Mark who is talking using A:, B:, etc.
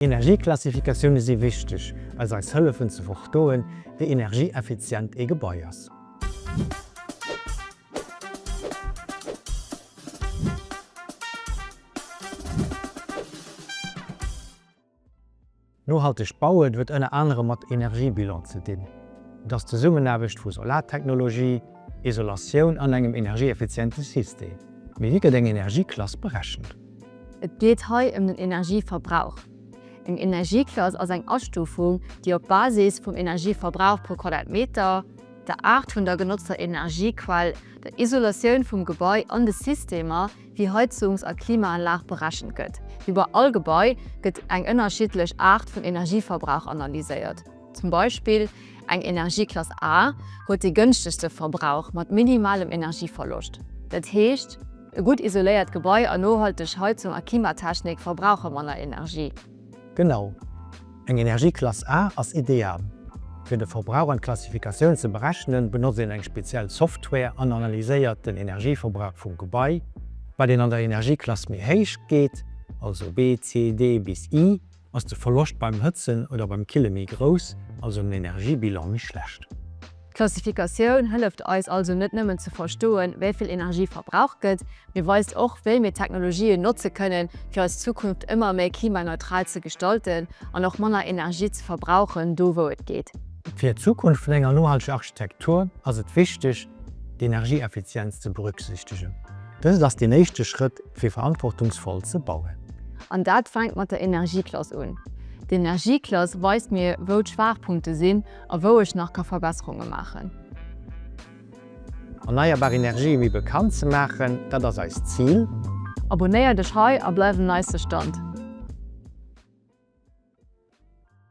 A: Energieklassifikatioune si wichteg, well se eis hëllefen ze verstoen, wéi energieeffizient ee Gebai ass. Nohaltegt Bauen huet ënner anerem mat Energiebilan ze dinn. Et ass d'Zesummenaarbecht vu Solartechnologie, Isolatioun an engem energieeffiziente System. Mee wéi gëtt eng Energieklass berechent?
B: Et geet hei ëm den Energieverbrauch. Eng Energieklass ass eng Astufung, déi op Basis vum Energieverbrauch pro Quadratmeter, der Aart vun der genotzter Energiequell, der Isolatioun vum Gebai an de Systemer wéi Heizungs a Klimaanlag berechent gëtt. Wéi bei all Gebai gëtt eng ënnerschiddlech Aart vun Energieverbrauch analyséiert. Zum Beispill eng Energieklass A huet dee gënschtegste Verbrauch mat minimalem Energieverloscht. Dat heescht, e gutt isoléiert Gebai a nohalteg Heizung a Klimatechnik verbrauche manner Energie.
A: Genau, eng Energieklass A ass ideal. Fir de Verbrauch an d'Klassifikatioun ze berechnen, benotzt een eng speziell Software an analyséiert den Energieverbrauch vum Gebai. Wat een an der Energieklass méi héich geet, also B, C, D bis I, ass de Verloscht beim Hëtzen oder beim Kille méi grouss, also den Energiebilan méi schlecht.
B: D'Klassifikatioun hëlleft eis also net nëmmen ze verstoen, wéi vill Energie verbraucht gëtt, mee weist och, wéi mir Technologien notze kënnen, fir eis Zukunft ëmmer méi klimaneutral ze gestalten an och manner Energie ze verbrauchen, do wou et geet.
A: Fir d'Zukunft vun enger nohalteger Architektur ass et wichteg, d'Energieeffizienz ze berücksichtegen. Dëst ass deen éischte Schrëtt, fir verantwortungsvoll ze bauen.
B: An dat fänkt mat der Energieklass un. D'Energieklass weist mir, wou d'Schwaachpunkte sinn a wou ech nach ka Verbesserunge maachen.
A: Erneierbar Energië méi bekannt ze maachen, dat ass eist Zil.
B: Abonéier dech hei a bleif um neiste Stand!